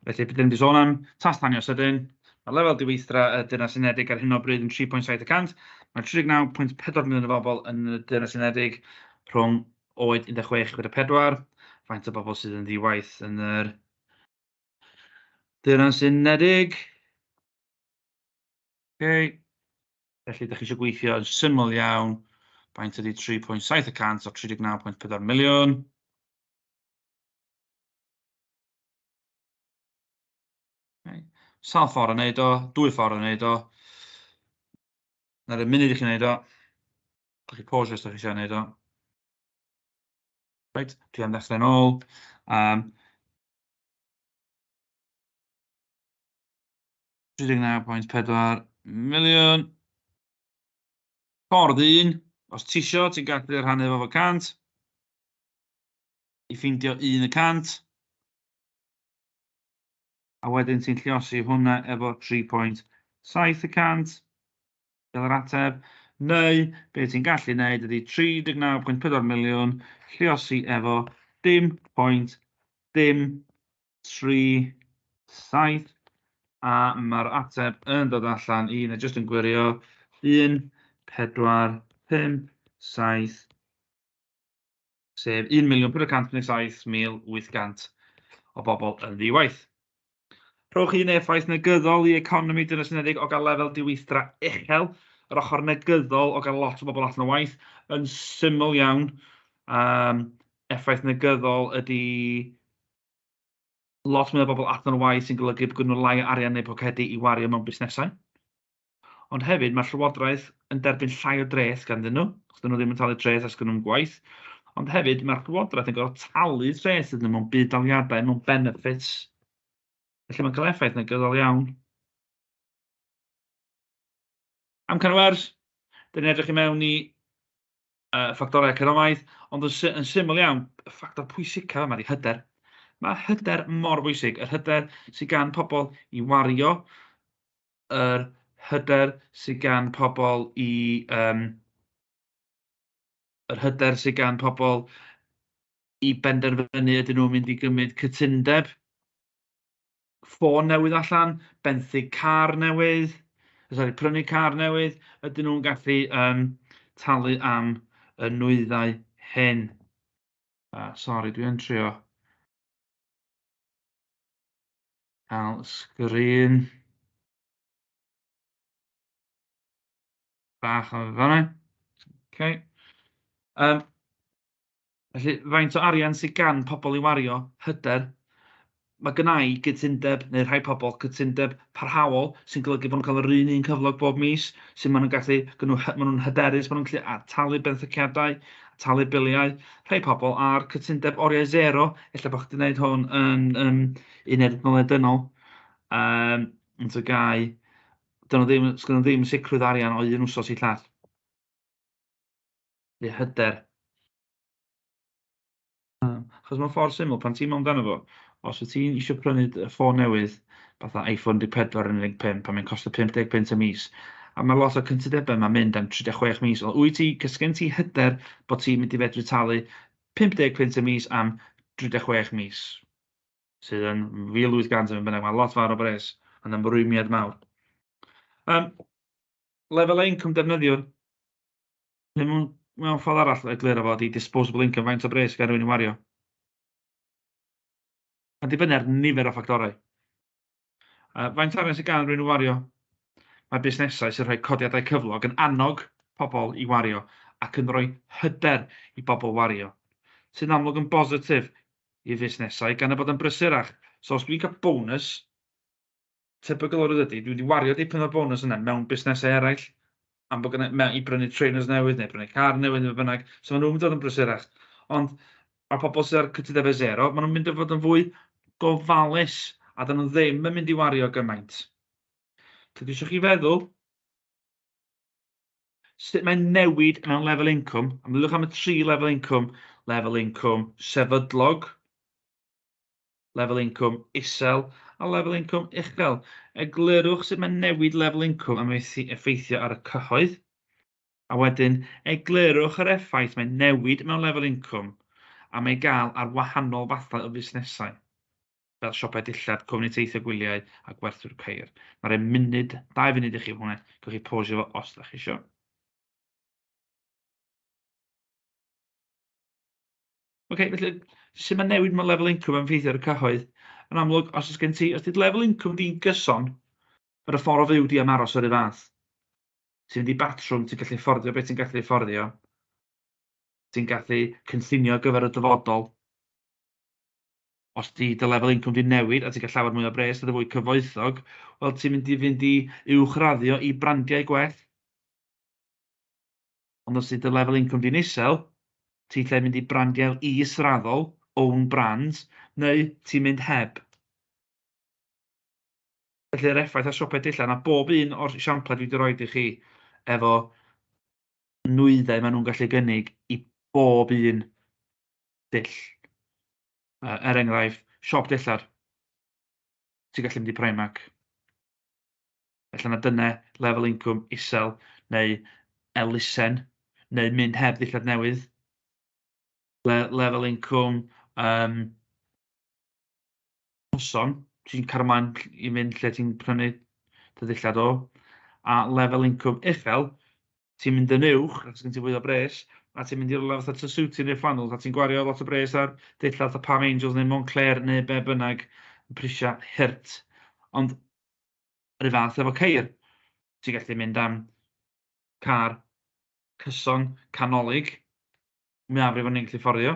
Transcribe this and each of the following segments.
Felly, beth ni'n sôn am, tas tanio sydyn, mae lefel diweithdra y Deyrnas Unedig ar hyn o bryd yn 3.7 y cant. Mae 39.4 miliwn o bobl yn y Deyrnas Unedig rhwng oed 16 a 64. Faint o bobl sydd yn ddi-waith yn yr Deyrnas Unedig? Okay. Felly, ydych chi eisiau gweithio yn syml iawn. Faint ydy 3.7 y cant o 39.4 miliwn? Okay. Sawl ffordd o wneud o, dwy ffordd o wneud o. Na'r munud i chi wneud o. Ydych chi pause os ydych chi eisiau wneud o. Reit, dwi am ddechrau'n ôl. 39.4 miliwn. Ffordd un, os ti isio, ti'n gallu rhannu fo fo 100. I ffeindio 1 y cant. A wedyn ti'n lliosi hwnna efo 3.7 y cant. Gael yr ateb. Neu, be ti'n gallu wneud ydy 39.4 miliwn lliosi efo dim pwynt dim 3 7 a mae'r ateb yn dod allan i, neu jyst yn gwirio, 1, 4, 5, 7, sef 1,457,800 o bobl yn ddi-waith. Rhowch un effaith negyddol i economi Deyrnas Unedig o gael lefel diweithdra uchel, yr ochr negyddol o gael lot o bobl allan o waith, yn syml iawn. Effaith negyddol ydy lot mwy o bobl allan o waith sy'n golygu bod gen nhw lai o arian neu pocedi i wario mewn busnesau. Ond hefyd mae'r llywodraeth yn derbyn llai o dreth ganddyn nhw, achos dyn nhw ddim yn talu treth os gynnu nhw'n gwaith. Ond hefyd mae'r llywodraeth yn gorfod talu treth iddyn nhw mewn budd-daliadau, mewn benefits. Felly mae'n cael effaith negyddol iawn. Amcan y wers, dyn ni'n edrych i mewn i ffactorau economaidd, ond yn, sy yn syml iawn, y ffactor pwysicaf yma ydy hyder. Mae hyder mor bwysig, yr hyder sydd gan pobl i wario, yr hyder sydd gan pobl i... yr hyder sydd gan pobl i benderfynu ydyn nhw'n mynd i gymryd cytundeb ffôn newydd allan, benthyg car newydd, sori, prynu car newydd, ydyn nhw'n gallu talu am y nwyddau hyn. Sori, dwi yn trio cael sgrin bach o'n fanna. Okay. Felly, faint o arian sydd gan pobl i wario? Hyder. Mae gynna i gytundeb, neu rhai pobl, cytundeb parhaol sy'n golygu bod nhw'n cael yr un un cyflog bob mis, sy'n maen nhw'n gallu, maen nhw'n hyderus, maen nhw'n gallu talu benthyciadau, talu biliau. Rhai pobl ar cytundeb oriau zero, ella bod chdi'n gwneud hwn yn uned adnoddau dynol, yn TGAU, dyn nhw ddim, sgynnon nhw ddim sicrwydd arian o un wsos i llall. Neu hyder. Achos mewn ffordd syml, pan ti'n meddwl amdano fo, os wyt ti'n eisiau prynu ffôn newydd, fatha iPhone 14 yn 15, pan mae'n costio 50 punt y mis, a mae lot o cytundebau yma'n mynd am 36 mis, wel, wyt ti, cos gen ti hyder bod ti'n mynd i fedru talu 50 punt y mis am 36 mis, sydd yn 1,800 yn bynnag, mae lot fawr o bres, yn ymrwymiad mawr. Lefel incwm defnyddiwr, neu mewn ffordd arall egluro fo, ydy disposable income, faint o bres gan rhywun i wario. Mae'n dibynnu ar nifer o ffactorau. Faint arian sydd gan rhywun i wario? Mae busnesau sy'n rhoi codiadau cyflog yn annog pobl i wario ac yn rhoi hyder i bobl wario, sy'n amlwg yn bositif i fusnesau gan y bod yn brysurach. So os dwi'n cael bonus, tebygol o ydy, dwi'n wedi wario dipyn o'r bonus yna mewn busnesau eraill, am bod gynna i brynu trainers newydd neu brynu car newydd neu be bynnag, so maen nhw'n mynd i fod yn brysurach. Ond mae pobl sydd ar cytundebau zero, maen nhw'n mynd i fod yn fwy gofalus a dyn nhw ddim yn mynd i wario gymaint. Dwi eisiau chi feddwl sut mae'n newid mewn lefel incwm, a meddyliwch am y tri lefel incwm, lefel incwm sefydlog, lefel incwm isel a lefel incwm uchel. Eglurwch sut mae'n newid lefel incwm a mae'n effeithio ar y cyhoedd, a wedyn eglurwch yr effaith mae'n newid mewn lefel incwm a mae'n gael ar wahanol fathau o fusnesau. fel siopau dillad, cwmni teithio gwyliau a gwerthwyr ceir. Mae rhai munud, 2 funud i chi hwnna, gewch chi pausio fo os ydych chi eisiau. Oce, felly sut mae newid mewn lefel incwm yn effeithio ar y cyhoedd? Yn amlwg, os oes gen ti, os 'di lefel incwm di'n gyson, mae'r ffordd o fyw di am aros yr un fath. Ti'n mynd i batrwm, ti'n gallu fforddio beth ti'n gallu fforddio. Ti'n gallu cynllunio ar gyfer y dyfodol. Os 'di dy lefel incwm di newid a ti'n cael llawer mwy o bres, a dy fwy cyfoethog, wel ti'n mynd i fynd i uwchraddio i brandiau gwell. Ond os 'di dy lefel incwm di'n isel, ti'n lle mynd i brandiau israddol, own brands, neu ti'n mynd heb. Felly yr effaith ar siopau dillad, a bob un o'r siamplau dwi wedi rhoi i chi efo nwyddau maen nhw'n gallu gynnig i bob un dull. Er enghraifft, siop dillad, ti'n gallu mynd i Primark. Felly na dyna lefel incwm isel neu elusen neu mynd heb ddillad newydd. Lefel incwm cyson, ti'n cario mlaen i fynd lle ti'n prynu dy ddillad o. A lefel incwm uchel, ti'n mynd yn uwch, achos gen ti fwy o bres, a ti'n mynd i rywle fatha Tessuti neu Flannels, a ti'n gwario lot o bres ar dillad fatha Palm Angels neu Moncler neu be bynnag, yn prisiau hurt. Ond yr un fath efo ceir, ti'n gallu mynd am car cyson, canolig, mwyafrif o'n ni'n gallu fforddio.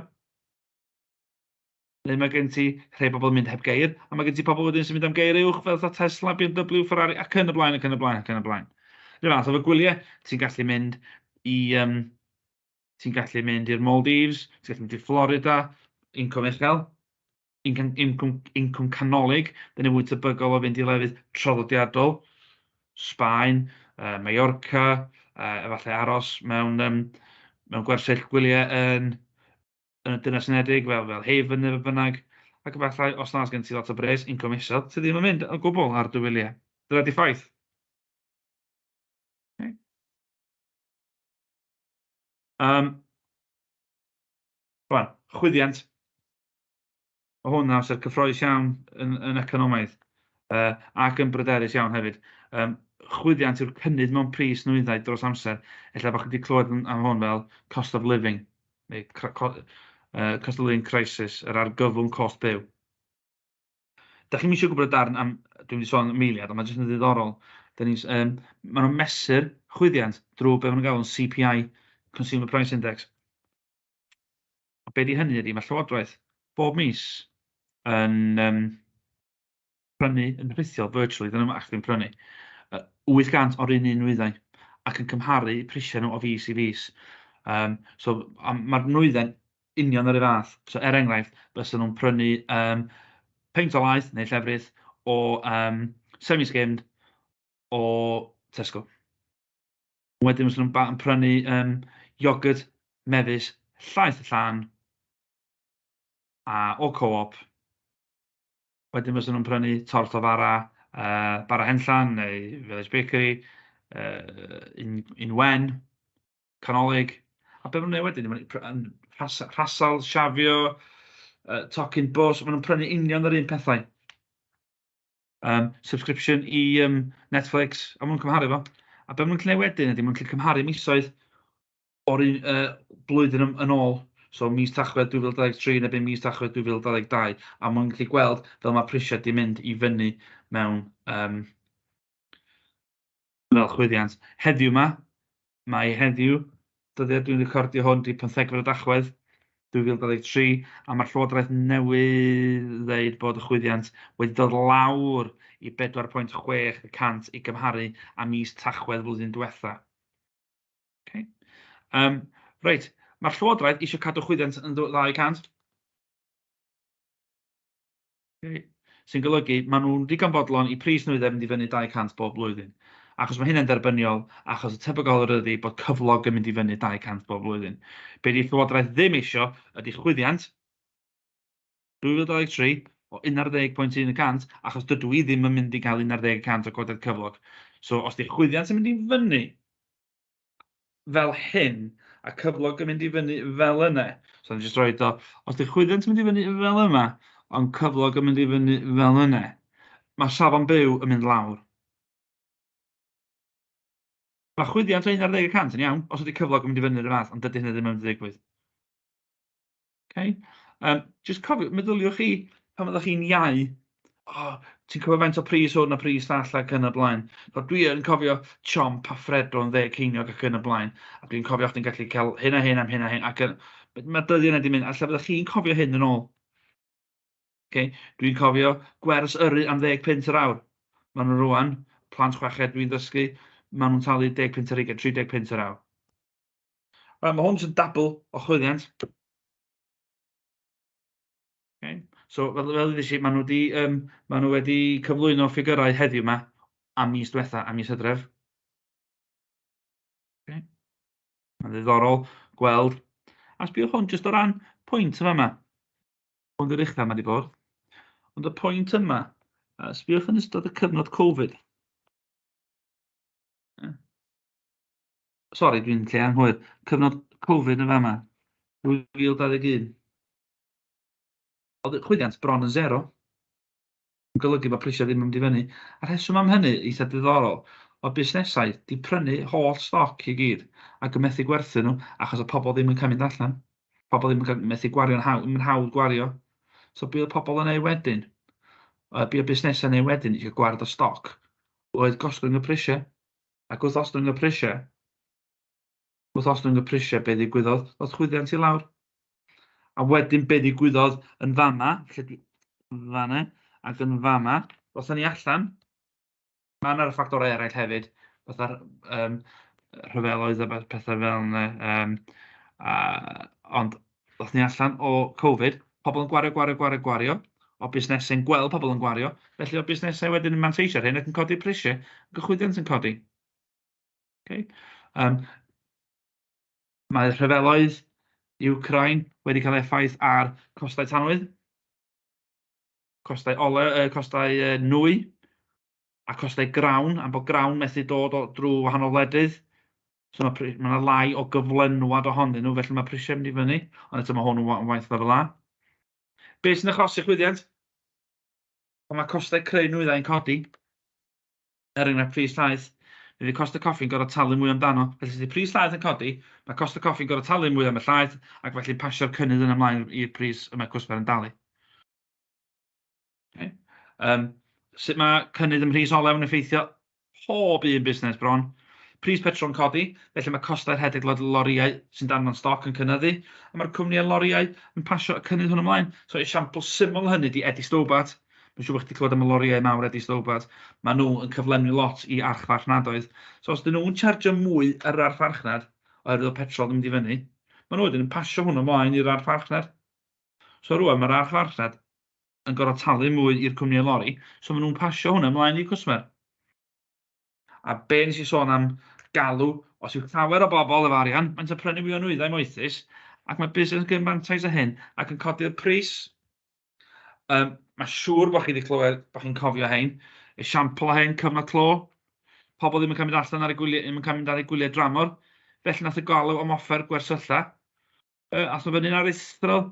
Neu mae gen ti rhai bobl yn mynd heb geir, a mae gen ti pobl wedyn sy'n mynd am geir uwch fel fatha Tesla, BMW, Ferrari, ac yn y blaen, ac yn y blaen, ac yn y blaen. Rhyw fath efo gwyliau, ti'n gallu mynd i, ti'n gallu mynd i'r Maldives, ti'n gallu mynd i Florida, incwm uchel, incwm canolig, dyn ni fwy tebygol o fynd i lefydd traddodiadol, Sbaen, Mallorca, efallai aros mewn gwersyll gwyliau yn y Deyrnas Unedig fel Haven neu be bynnag, ac efallai os na gen ti lot o bres, incwm isel, ti ddim yn mynd o gwbl ar dy wyliau. Dyna 'di ffaith. Okay. Rwan, chwyddiant. Mae hwn yn amser cyffrous iawn yn economaidd ac yn bryderus iawn hefyd. Chwyddiant yw'r cynnydd mewn pris nwyddau dros amser. Ella bod chi wedi clywed am hwn fel cost of living, neu cost of living crisis, yr argyfwng cost byw. Da chi'n eisiau gwybod y darn am, dwi'n mynd i sôn am eiliad, ond mae'n jyst yn ddiddorol. Maen nhw'n mesur chwyddiant drwy be maen nhw'n galw'n CPI, Consumer Price Index. A be di hynny ydy, mae Llywodraeth bob mis yn prynu yn rhithiol, virtually, dyn nhw'n actually'n prynu, 800 o'r un nwyddau ac yn cymharu prisiau nhw o fis i fis. So mae'r nwyddau'n union yr un fath. So er enghraifft, fysa nhw'n prynu peint o laeth neu llefrith o semi-skimmed o Tesco. Wedyn fysa nhw'n prynu iogwrt mefus llaeth y llan a o Co-op. Wedyn fysa nhw'n prynu torth o fara, Bara Henllan neu Village Bakery, un wen, canolig. A be maen nhw'n gwneud wedyn, maen nhw'n rhasal, siafio, tocyn bws, maen nhw'n prynu union yr un pethau. Subscription i Netflix, a maen nhw'n cymharu fo. A be maen nhw'n gallu gwneud wedyn ydy, maen nhw'n gallu cymharu misoedd o'r un blwyddyn yn ôl. So mis Tachwedd 2023 neu mis Tachwedd 2022, a maen nhw'n gallu gweld fel mae prisiau di mynd i fyny mewn fel chwyddiant. Heddiw 'ma, mae heddiw, dyddiad dwi'n recordio hwn, di 15 o Dachwedd 2023, a mae'r Llywodraeth newydd ddeud bod y chwyddiant wedi dod lawr i 4.6% i gymharu â mis Tachwedd flwyddyn diwetha. Okay. Reit, mae'r Llywodraeth eisiau cadw chwyddiant yn 2%. Okay. Sy'n golygu maen nhw'n ddigon bodlon i pris nwyddau fynd i fyny 200 bob blwyddyn. Achos mae hynny'n derbyniol, achos y tebygol ydy bod cyflog yn mynd i fyny 200 bob blwyddyn. Be di Llywodraeth ddim eisiau ydy chwyddiant 2023 o 11.1%, achos dydw i ddim yn mynd i gael 11% o godiad cyflog. So os di chwyddiant yn mynd i fyny fel hyn, a cyflog yn mynd i fyny fel yna, so jyst roed o, os di chwyddiant yn mynd i fyny fel yma, Ond cyflog yn mynd i fyny fel yna. Mae safon byw yn mynd lawr. Mae chwyddiant o 11% yn iawn, os ydy cyflog yn mynd i fyny yr un fath, ond dydy hynny ddim yn mynd i ddigwydd. Okay? Just cofio, meddyliwch chi pan fyddwch chi'n iau, oh, ti'n cofio faint o pris hwn a pris llall ac yn y blaen. So, dwi yn cofio Chomp a Freddo yn 10 ceiniog ac yn y blaen. A dwi'n cofio chdi'n gallu cael hyn a hyn am hyn a hyn. Ac yn, mae dyddiau yna di mynd, a lle fyddwch chi'n cofio hyn yn ôl. Okay? Dwi'n cofio gwers yrru am 10 punt yr awr. Maen nhw rwan, plant chweched dwi'n dysgu, maen nhw'n talu 10 punt ar 20, 30 punt yr awr. Right, mae hwn sy'n dabl o chwyddiant. Okay. So, fel ddweud i, maen nhw wedi cyflwyno ffigurau heddiw yma am mis diwetha, am mis Hydref. Okay. Mae'n ddiddorol gweld. A sbiwch hwn jyst o ran pwynt yma yma. Hwn di'r uchaf mae wedi bod. Ond y pwynt yma, sbiwch yn ystod y cyfnod Covid. Sori, dwi'n lle anghywir. Cyfnod Covid yn fama, 2021. Oedd y chwyddiant bron yn zero. Yn golygu bod prisiau ddim yn mynd i fyny. A rheswm am hynny, eitha diddorol, oedd busnesau di prynu holl stoc i gyd ac yn methu gwerthu nhw achos oedd pobl ddim yn cael mynd allan. Pobl ddim yn cael, methu gwario'n hawdd, yn hawdd gwario. So be oedd pobl yn ei wedyn? Be oedd busnesau yn ei wedyn i gael gwared o stoc? Oedd gostwng y prisiau. Ac wrth ostwng y prisiau, wrth ostwng y prisiau, be ddigwyddodd? Ddoth chwyddiant i lawr. A wedyn be ddigwyddodd yn fama, lle dwi, fanna, ac yn fama, ddothon ni allan. Mae yna ffactorau eraill hefyd, fatha'r rhyfeloedd a pethau fel yna. Ond ddothon ni allan o Covid, pobl yn gwario, gwario, gwario, gwario, o busnesau'n gweld pobl yn gwario, felly o busnesau wedyn yn manteisio ar hyn ac yn codi'r prisiau, ac y chwyddiant yn codi. Okay. Mae rhyfeloedd Ukraine wedi cael effaith ar costau tanwydd, costau ole, costau nwy, a costau grawn, am bod grawn methu dod o drwy wahanol wledydd. So mae 'na lai o gyflenwad ohonyn nhw, felly mae prisiau mynd i fyny, ond eto mae hwn yn waith lefel A. Be sy'n achosi chwyddiant? Pan mae costau creu nwyddau yn codi, er enghraifft pris llaeth, mi fydd Costa Coffee'n gorfod talu mwy amdano. Felly os ydy pris llaeth yn codi, mae Costa Coffee'n gorfod talu mwy am y llaeth, ac felly'n pasio'r cynnydd yn ymlaen i'r pris y mae cwsmer yn dalu. Okay. Sut mae cynnydd ym mhris olew yn effeithio pob un busnes bron? Pris petrol yn codi, felly mae costau rhedeg lorïau sy'n danfon stoc yn cynyddu, a mae'r cwmnïau lorïau yn pasio y cynnydd hwn ymlaen. So esiampl syml hynny di Eddie Stobart. Mae'n siŵr bod chi wedi clywed am y lorïau mawr Eddie Stobart. Maen nhw yn cyflenwi lot i archfarchnadoedd. So os dyn nhw'n chargio mwy ar yr archfarchnad, oherwydd oedd petrol yn mynd i fyny, maen nhw wedyn yn pasio hwn ymlaen i'r archfarchnad. So rŵan mae'r archfarchnad yn gorfod talu mwy i'r cwmnïau lori, so maen nhw'n pasio hwnna ymlaen i'r cwsmer. A be nes i sôn am galw, os yw llawer o bobl efo arian, maent yn prynu mwy o nwyddau moethus, ac mae busnes yn gymryd mantais o hyn ac yn codi'r pris. Mae siŵr bod chi wedi clywed, bod chi'n cofio hein, esiampl o hyn, cyfnod clo, pobl ddim yn cael mynd allan ar y gwyliau, ddim yn cael mynd ar eu gwyliau dramor, felly nath y galw am offer gwersylla. Ath o fyny'n aruthrol.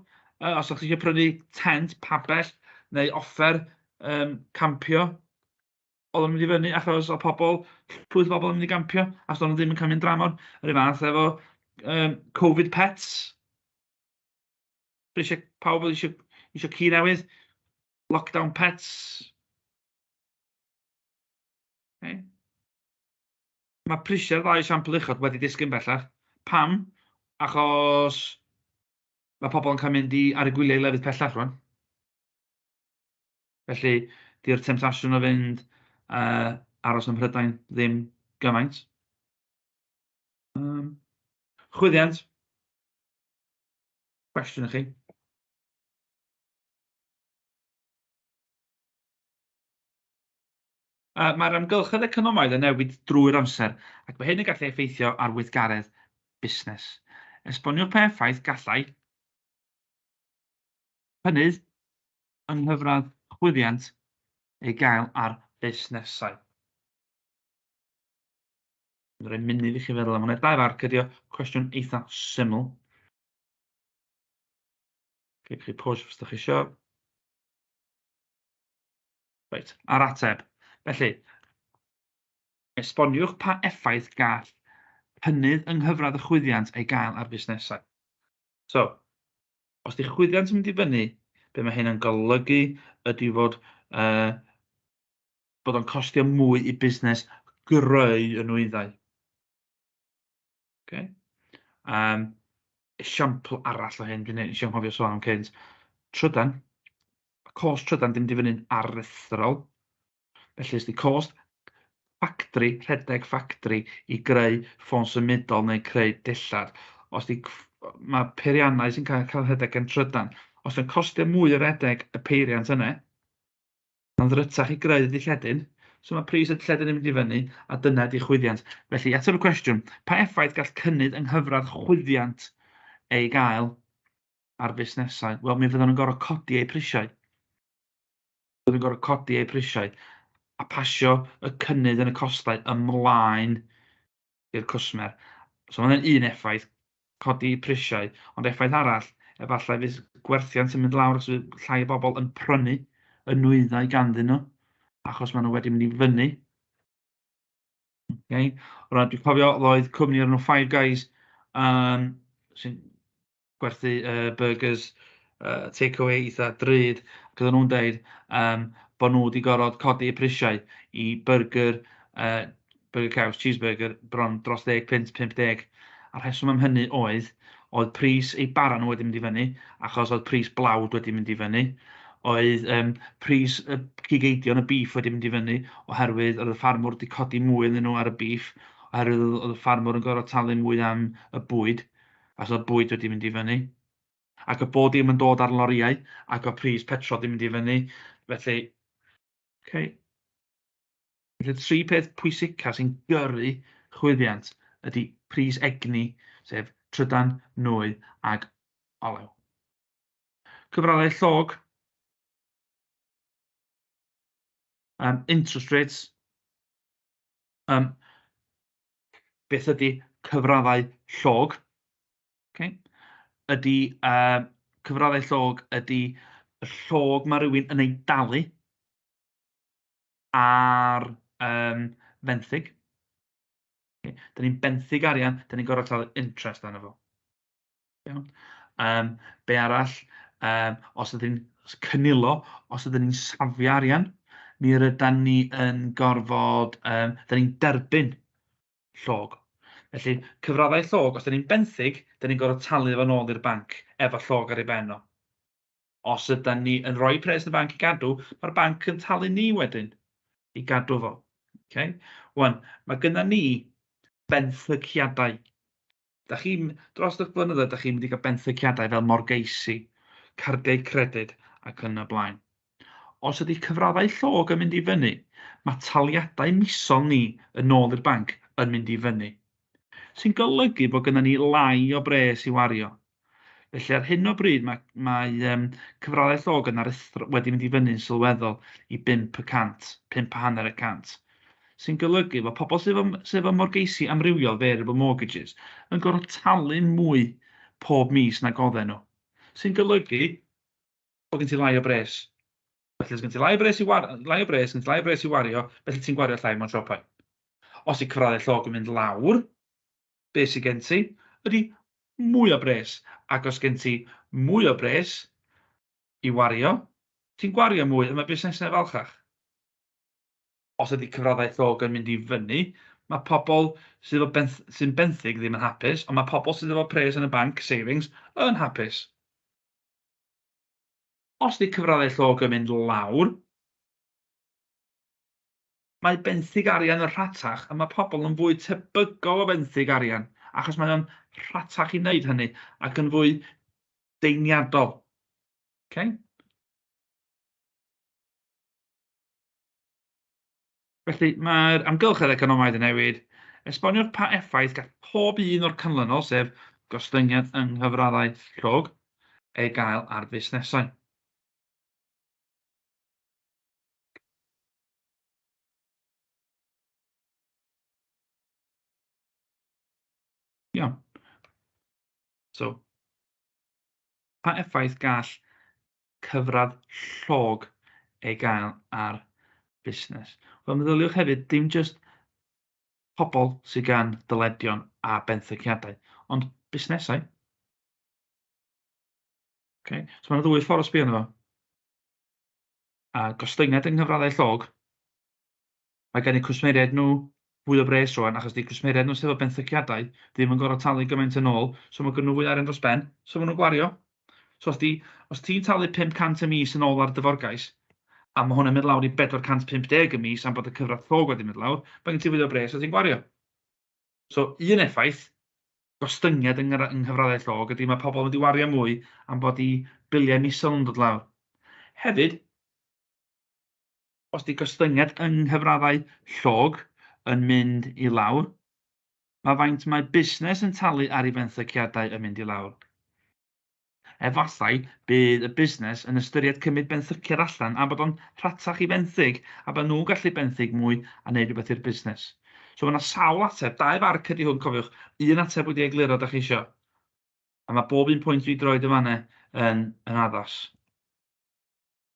Os o'ch chi eisiau prynu tent, pabell neu offer campio, oedd o'n mynd i fyny achos oedd pobl, llwyth o bobl yn mynd i gampio, achos oedd nhw ddim yn cael mynd dramor. Yr un fath efo Covid pets. Eisiau, pawb oedd eisiau ci newydd. Lockdown pets. Okay. Mae prisiau'r ddau esiampl uchod wedi disgyn bellach. Pam? Achos mae pobl yn cael mynd i ar y gwyliau i lefydd pellach rwan. Felly, di'r temtasiwn o fynd aros ym Mhrydain ddim gymaint. Chwyddiant. Cwestiwn i chi. Mae'r amgylchedd economaidd yn newid drwy'r amser, ac mae hyn yn gallu effeithio ar weithgaredd busnes. Esboniwch pa effaith gallai cynnydd yng nghyfradd chwyddiant ei gael ar busnesau. Dwi'n rhoi munud i chi feddwl am hwnna. 2 farc ydi o, cwestiwn eitha syml. Gewch chi pause os ydych chi isio. Reit, a'r ateb. Felly, esboniwch pa effaith gall cynnydd yng nghyfradd y chwyddiant ei gael ar fusnesau. So, os 'di chwyddiant yn mynd i fyny, be mae hyn yn golygu ydy fod bod o'n costio mwy i busnes greu y nwyddau. Okay. Esiampl arall o hyn, dwi'n eisiau anghofio sôn am cynt. Trydan. Cost trydan 'di mynd i fyny'n aruthrol. Felly, os 'di cost ffactri, rhedeg ffactri i greu ffôn symudol neu creu dillad, os 'di mae peiriannau sy'n cael rhedeg gan trydan, os 'di o'n costio mwy o redeg y peiriant yna, mae'n ddrytach i greu y dilledyn, so mae pris y dilledyn yn mynd i fyny, a dyna ydi chwyddiant. Felly, i ateb y cwestiwn, pa effaith gall cynnydd yng nghyfradd chwyddiant ei gael ar fusnesau? Wel, mi fyddan nhw'n gorfod codi eu prisiau. Fyddan nhw'n gorfod codi eu prisiau a pasio y cynnydd yn y costau ymlaen i'r cwsmer. So mae hwnna'n un effaith, codi prisiau, ond effaith arall, efallai fydd gwerthiant yn mynd lawr os fydd llai o bobl yn prynu y nwyddau ganddyn nhw, achos maen nhw wedi mynd i fyny. Okay. Rwan, dwi'n cofio roedd cwmni o'r enw Five Guys sy'n gwerthu burgers takeaway eitha drud, ac oedden nhw'n deud bod nhw wedi gorfod codi eu prisiau i burger, burger caws, cheeseburger, bron dros 10 punt, 50. A'r rheswm am hynny oedd, oedd pris eu bara nhw wedi mynd i fyny, achos oedd pris blawd wedi mynd i fyny, oedd pris y cig eidion, y beef wedi mynd i fyny, oherwydd oedd y ffarmwr wedi codi mwy iddyn nhw ar y beef, oherwydd oedd y ffarmwr yn gorfod talu mwy am y bwyd, achos oedd bwyd wedi mynd i fyny. Ac oedd bob dim yn dod ar loriau, ac oedd pris petrol wedi mynd i fyny. Felly, okay. Felly, tri peth pwysica sy'n gyrru chwyddiant ydy pris egni, sef trydan, nwy ag olew. Cyfraddau llog, interest rates, beth ydy cyfraddau llog? Okay. Ydy cyfraddau llog ydy y llog mae rhywun yn ei dalu ar fenthyg. Okay. Da ni'n benthyg arian, da ni'n gorfod talu interest arno fo. Iawn. Be arall, os ydyn ni'n cynilo, os ydyn ni'n safio arian, mi rydan ni yn gorfod, da ni'n derbyn llog. Felly, cyfraddau llog, os da ni'n benthyg, da ni'n gorfod talu fo nôl i'r banc efo llog ar ei ben o. Os ydan ni yn rhoi pres yn y banc i gadw, mae'r banc yn talu ni wedyn i gadw fo. Okay? Wan, mae gynna ni benthyciadau. Da chi'n, dros y blynyddoedd, da chi'n mynd i gael benthyciadau fel morgeisi, cardiau credyd ac yn y blaen. Os ydy cyfraddau llog yn mynd i fyny, mae taliadau misol ni yn ôl i'r banc yn mynd i fyny, sy'n golygu bod gennym ni lai o bres i wario. Felly ar hyn o bryd mae, mae cyfraddau llog yn aruthrol wedi mynd i fyny'n sylweddol i 5%, 5.5%, sy'n golygu bod pobl sydd efo, sydd efo morgeisi amrywiol, variable mortgages, yn gorfod talu mwy pob mis nag oedden nhw, sy'n golygu bod gen ti lai o bres. Felly, os gen ti lai o bres i war lai o bres, gen ti lai o bres i wario, felly ti'n gwario llai mewn siopau. Os yw cyfraddau llog yn mynd lawr, be sydd gen ti ydy mwy o bres. Ac os gen ti mwy o bres i wario, ti'n gwario mwy, a mae busnesau falchach. Os ydy cyfraddau llog yn mynd i fyny, mae pobl sydd efo benth sy'n benthyg ddim yn hapus, ond mae pobl sydd efo pres yn y banc, savings, yn hapus. Os ydy cyfraddau llog yn mynd lawr, mae benthyg arian yn rhatach a mae pobl yn fwy tebygol o fenthyg arian, achos mae o'n rhatach i wneud hynny ac yn fwy deiniadol. Okay? Felly, mae'r amgylchedd economaidd yn newid. Esboniwch pa effaith gall pob un o'r canlynol, sef gostyngiad yng nghyfraddau llog, ei gael ar fusnesau. Iawn. So, pa effaith gall cyfradd llog ei gael ar Busnes. Wel, meddyliwch hefyd, dim jyst pobl sydd gan dyledion a benthyciadau, ond busnesau. Okay? So mae'n ddwy ffordd o sbio arno fo. A gostyngiad yng nghyfraddau llog, mae gan eu cwsmeriaid nhw fwy o bres rwan, achos 'di cwsmeriaid nhw sydd efo benthyciadau ddim yn gorfod talu gymaint yn ôl, so mae gynnu nhw fwy o arian dros ben, so maen nhw'n gwario. So os, di, os ti'n talu 500 y mis yn ôl ar dy forgais, a mae hwnna'n mynd lawr i 450 y mis am bod y cyfradd llog wedi mynd lawr, mae gen ti fwy o bres a ti'n gwario. So un effaith gostyngiad yng nghyfraddau llog ydy mae pobl yn mynd i wario mwy am bod eu biliau misol yn dod lawr. Hefyd, os 'di gostyngiad yng nghyfraddau llog yn mynd i lawr, mae faint mae busnes yn talu ar ei fenthyciadau yn mynd i lawr. Efallai bydd y busnes yn ystyried cymryd benthyciad allan am bod o'n rhatach i fenthyg a bod nhw'n gallu benthyg mwy a wneud rhywbeth i'r busnes. So mae yna sawl ateb, dau farc ydy hwn cofiwch, un ateb wedi egluro da chi isio. A mae bob un pwynt dwi droed yn fanna yn, yn addas.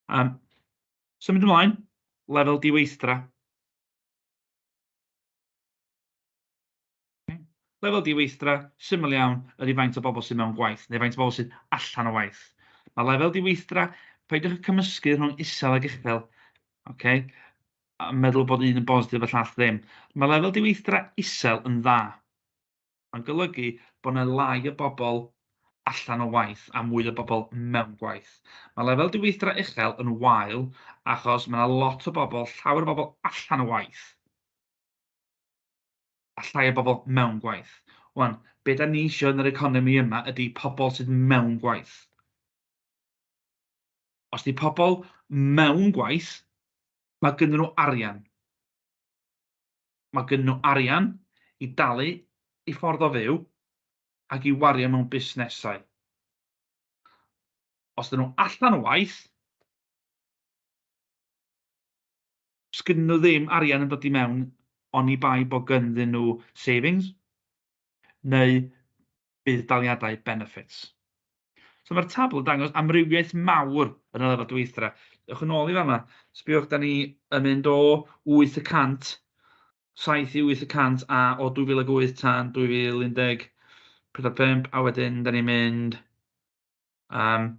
Um, Symud ymlaen, lefel diweithdra. Lefel diweithdra, syml iawn, ydy faint o bobl sydd mewn gwaith, neu faint o bobl sydd allan o waith. Mae lefel diweithdra, peidiwch â cymysgu rhwng isel ag uchel, okay? A meddwl bod un yn bositif a llall ddim. Mae lefel diweithdra isel yn dda. Mae'n golygu bod 'na lai o bobl allan o waith a mwy o bobl mewn gwaith. Mae lefel diweithdra uchel yn wael achos mae 'na lot o bobl, llawer o bobl allan o waith a llai o bobl mewn gwaith. Wan, be da ni eisiau yn yr economi yma ydy pobl sydd mewn gwaith. Os di pobl mewn gwaith, mae gynnu nhw arian. Mae gynnu nhw arian i dalu eu ffordd o fyw ac i wario mewn busnesau. Os dyn nhw allan o waith, sgynnyn nhw ddim arian yn dod i mewn oni bai bod ganddyn nhw savings neu budd-daliadau benefits. So mae'r tabl yn dangos amrywiaeth mawr yn y lefel diweithdra. Ewch yn ôl i fan'na. Sbiwch, da ni yn mynd o 8 y cant, 7 i 8 y cant, a o 2008 tan 2014, 5, a wedyn da ni'n mynd um,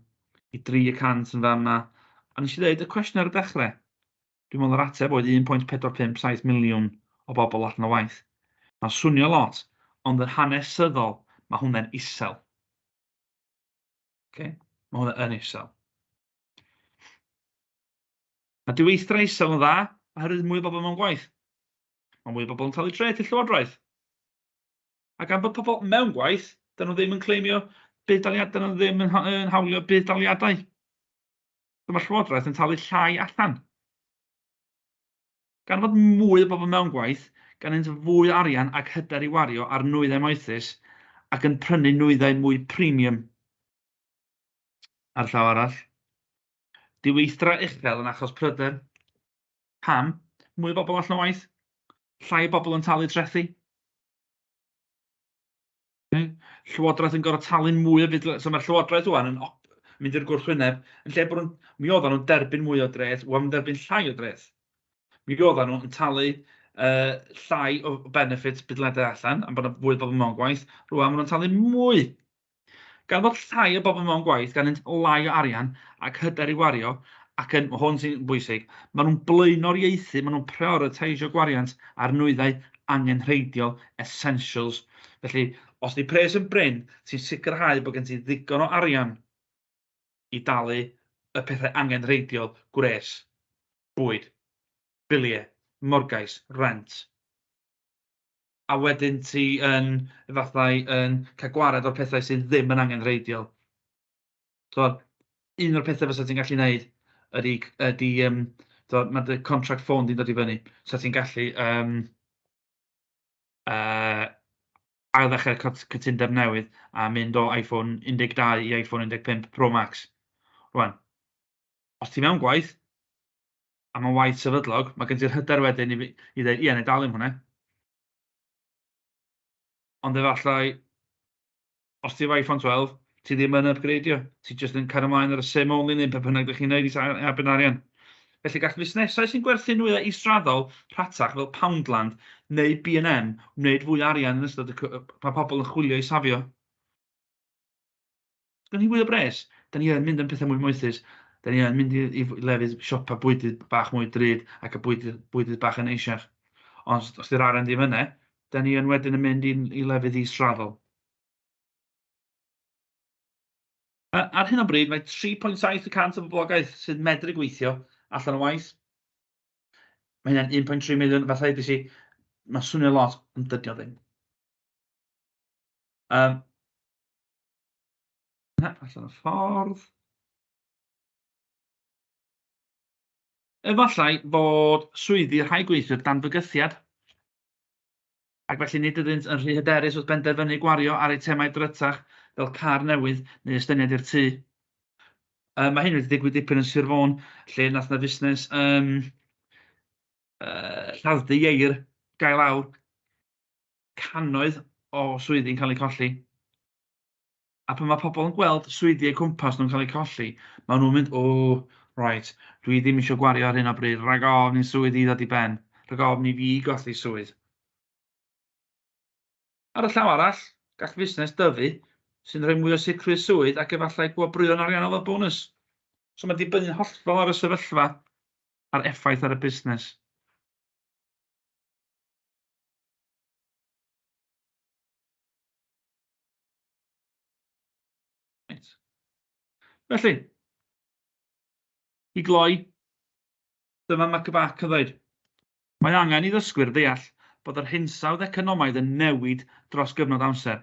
i 3 y cant yn fan'na. A nes i ddeud y cwestiwn ar y dechrau, dwi'n meddwl yr ateb oedd 1.457 miliwn o bobl allan o waith. Mae'n swnio lot, ond yn hanesyddol mae hwnna'n isel. Okay? Mae hwnna yn isel. Mae diweithdra isel yn dda oherwydd mwy o bobl mewn gwaith. Mae mwy o bobl yn talu treth i'r llywodraeth. A gan bod pobl mewn gwaith, dyn nhw ddim yn claimio budd-daliadau, dyn nhw ddim yn, yn hawlio budd-daliadau. So mae'r llywodraeth yn talu llai allan. Gan fod mwy o bobl mewn gwaith, ganddynt fwy o arian ac hyder i wario ar nwyddau moethus ac yn prynu nwyddau mwy premium. Ar llaw arall, diweithdra uchel yn achos pryder. Pam? Mwy o bobl allan o waith? Llai o bobl yn talu trethi? Llywodraeth yn gorfod talu mwy o fudd... So mae'r Llywodraeth ŵan yn op... mynd i'r gwrthwyneb. Yn lle bod nhw'n... Mi oedden nhw'n derbyn mwy o dreth, ŵan maen nhw'n derbyn llai o dreth. Mi oedden nhw yn talu uh, llai o benefits budledau allan, am bod yna fwy o bobl mewn gwaith. Rwan maen nhw'n talu mwy. Gan fod llai o bobl mewn gwaith, gan fynd lai o arian ac hyder i wario, ac yn, hwn sy'n bwysig, maen nhw'n blaenoriaethu, maen nhw'n prioritisio gwariant ar nwyddau angenrheidiol, essentials. Felly, os di pres yn brin, ti'n sicrhau bod gen ti ddigon o arian i dalu y pethau angenrheidiol, gwres, bwyd, biliau, morgais, rent. A wedyn ti yn, efallai, yn cael gwared o'r pethau sydd ddim yn angenrheidiol. So, un o'r pethau fysa ti'n gallu gwneud ydy, ydy um, so, mae dy contract ffôn di'n dod i fyny. So ti'n gallu um, ail-ddechrau cytundeb newydd a mynd o iPhone 12 i iPhone 15 Pro Max. Rwan, os ti mewn gwaith, a mae'n waith sefydlog, mae gen ti'r hyder wedyn i, i ddweud, ie, na i dalu am hwnna. Ond efallai, os ti efo iPhone 12, ti ddim yn upgradeio. Ti jyst yn cario ymlaen ar y SIM only neu be bynnag ydych chi'n neud i arbed arian. Felly gall fusnesau sy'n gwerthu nwyddau israddol rhatach fel Poundland neu B&M wneud fwy o arian yn ystod y pan pobl yn chwilio i safio. Os gen ni fwy o bres, da ni yn mynd am pethau mwy moethus. Da ni yn mynd i lefydd siopa bwydydd bach mwy drud ac y bwydydd bach yn eisiach. Ond os 'di'r arian ddim yna, da ni yn wedyn yn mynd i lefydd israddol. Ar hyn o bryd, mae 3.7% o boblogaeth sydd medru gweithio allan o waith. Mae hynna'n 1.3 miliwn, fatha ddeudais i, mae'n swnio lot, ond dydy o ddim. Na, allan o ffordd. Efallai fod swyddi rhai gweithwyr dan fygythiad, ac felly nid ydynt yn rhy hyderus wrth benderfynu gwario ar eitemau drytach fel car newydd neu estyniad i'r tŷ. Mae hyn wedi digwydd dipyn yn Sir Fôn, lle nath 'na fusnes lladd-dy ieir gael lawr, cannoedd o swyddi'n cael eu colli. A pan mae pobl yn gweld swyddi eu cwmpas nhw'n cael eu colli, maen nhw'n mynd, o, right, dwi ddim eisiau gwario ar hyn o bryd, rhag ofn i'n swydd i ddod i ben, rhag ofn i fi golli swydd. Ar y llaw arall, gall fusnes dyfu, sy'n rhoi mwy o sicrwydd swydd ac efallai gwobrwyon ariannol fel bonus. So mae'n dibynnu'n hollol ar y sefyllfa a'r effaith ar y busnes. Reit. Felly, i gloi, dyma mae Cybac yn dweud. Mae angen i ddysgwyr ddeall bod yr hinsawdd economaidd yn newid dros gyfnod amser.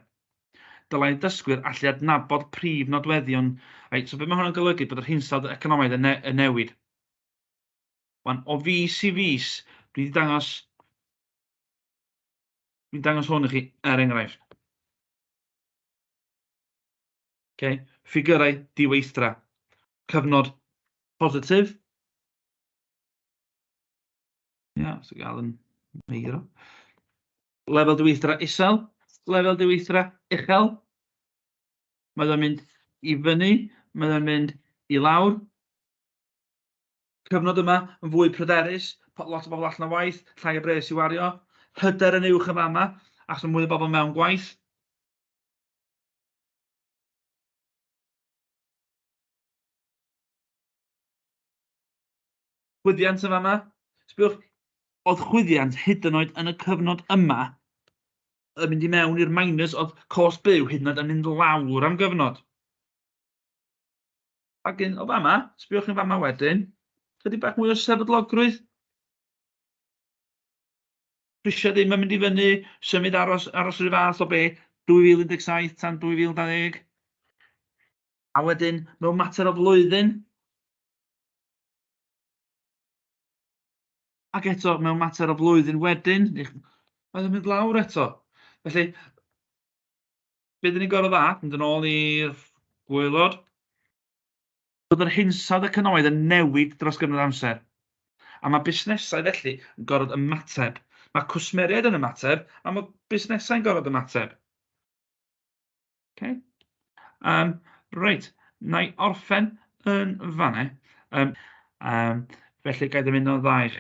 Dylai dysgwyr allu adnabod prif nodweddion... Reit, so be mae hwnna'n golygu bod yr hinsawdd economaidd yn, ne yn newid? Wan, o fis i fis, dwi wedi dangos... Dwi'n dangos hwn i chi, er enghraifft. Okay. Ffigyrau diweithdra. Cyfnod positif. Ia, os gael yn meiro. Lefel diweithdra isel, lefel diweithdra uchel. Mae o'n mynd i fyny, mae o'n mynd i lawr. Cyfnod yma yn fwy pryderus, lot o bobl allan o waith, llai o bres i wario. Hyder yn uwch yn fama, achos mae mwy o bobl mewn gwaith. Chwyddiant yn fama. Sbiwch, oedd chwyddiant hyd yn oed yn y cyfnod yma yn mynd i mewn i'r minus, oedd cost byw hyd yn oed yn mynd lawr am gyfnod. Ac yn o fama, sbiwch yn fama wedyn, chydig bach mwy o sefydlogrwydd. Prisiau ddim yn mynd i fyny, symud aros, aros rhyw fath o be, 2017 tan 2020. A wedyn, mewn mater o flwyddyn, ac eto mewn mater o flwyddyn wedyn, mae'n mynd lawr eto. Felly, be dyn ni'n gorfod ddallt, mynd yn ôl i'r gwaelod, bod yr hinsawdd economaidd yn newid dros gyfnod amser. A mae busnesau felly yn gorfod ymateb. Mae cwsmeriaid yn ymateb, a mae busnesau'n gorfod ymateb. Okay. Reit, na i orffen yn fanna. Felly, ga i ddymuno'n dda i chi.